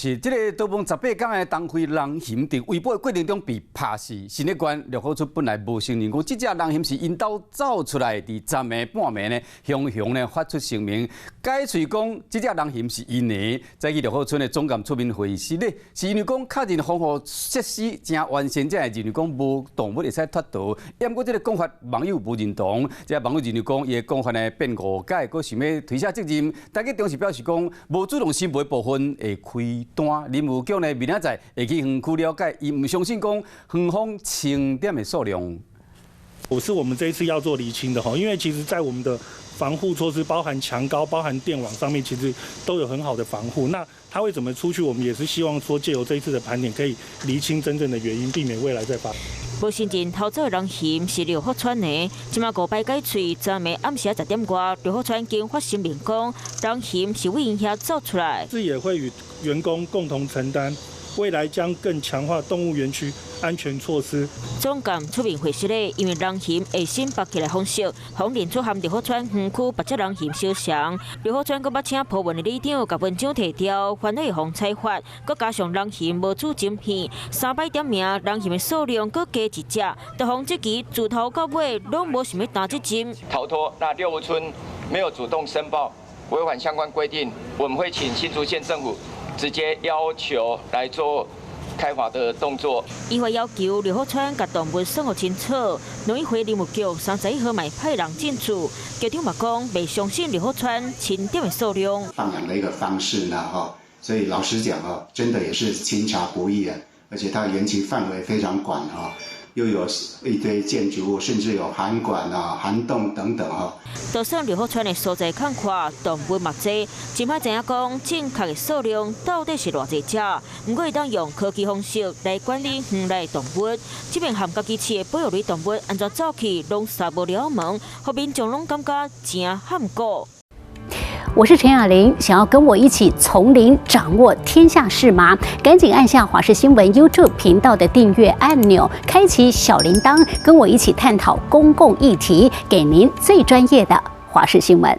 是這个逃亡18工的東非人熊佇圍捕的過程中被拍死。新竹縣六福村本來無承認講，這隻人熊是𪜶兜走出來。佇昨暝半暝呢，雄雄呢發出聲明，解喙講這隻人熊是𪜶的。早起六福村的總監出面回實咧，是因為講確認防護設施誠完善，才會認為講無動物會使脫逃。毋過這个講法，網友無認同。這個網友認為講，伊的講法呢變誤解，閣想欲推卸責任。大家同時表示講，無主動申報的部分會開單，林務局呢明仔載會去園區了解，伊毋相信講園方清點的數量。我是我們這一次要做釐清的哈，因為其實在我們的防護措施，包含牆高、包含電網上面，其實都有很好的防護。那他會怎麼出去？我們也是希望說，借由這一次的盤點，可以釐清真正的原因，避免未來再發生。無承認逃走的人熊是六福村的，這馬五擺解喙，昨暝暗時10點外，六福村經發聲明講，人熊是為𪜶遐走出來。這也會與員工共同承擔，未來將更強化動物園區安全措施。總監出面回釋咧，因為人熊會新拔起來方式，予認出和六福村園區別隻人熊相像。六福村閣捌請埔塭的里長共文章提調，煩惱會予裁罰，閣加上人熊無主晶片，三擺點名人熊的數量閣加一隻，就予這期自頭到尾攏無想欲擔責任。逃脫，那六福村沒有主動申報，違反相關規定，我們會請新竹縣政府直接要求來做開罰的動作。依法要求六福村共動物算予清楚，農委會林務局31號嘛派人進駐，局長嘛講袂相信六福村清點的數量。放養的一個方式呢，哈，所以老實講哦，真的也是清查不易啊，而且它園區範圍非常廣哈。又有一堆建築物，甚至有涵管啊、涵洞等等哈。就算六福村的所在空闊，動物嘛濟，真歹知影講正確的數量到底是偌濟隻。毋過會當用科技方式來管理園內動物，這邊和家己飼的保育類動物按怎走去，攏閂無了門，予民眾攏感覺誠罕古。我是陳雅玲，想要跟我一起從零掌握天下事嗎？趕緊按下華視新聞 YouTube 頻道的訂閱按鈕，開啟小鈴鐺，跟我一起探討公共議題，給您最專業的華視新聞。